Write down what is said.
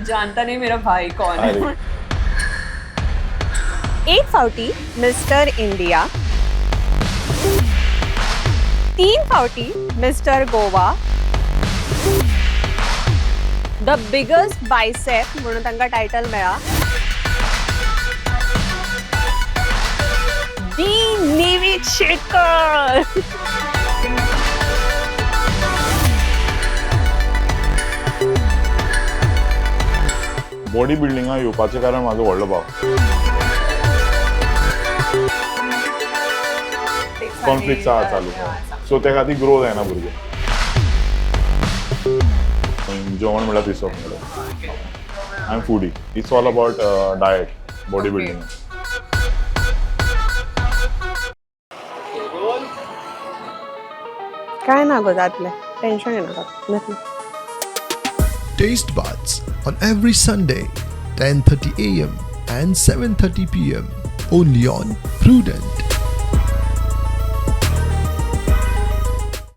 जानता नहीं मेरा भाई कौन है. अरे. एक फावटी मिस्टर इंडिया, 3 फावटी mister Goa, the biggest bicep म्हणून तांकां टायटल मेळ्ळा, दी नेवी शेटकर. बॉडी बिल्डिंगा येवपाचें कारण म्हाजो व्हडलो भाव. कॉन्फ्लिक्ट आहा चालू, सो त्या खातीर ग्रो जायना भुरगे. जेवण म्हणल्यार पिसप म्हणल्यार I am foodie. It's all about diet, body building. काय ना गो जातलें, टेन्शन येना जातलें. Taste Buds on every Sunday, 10:30 a.m. and 7:30 p.m. only on Prudent.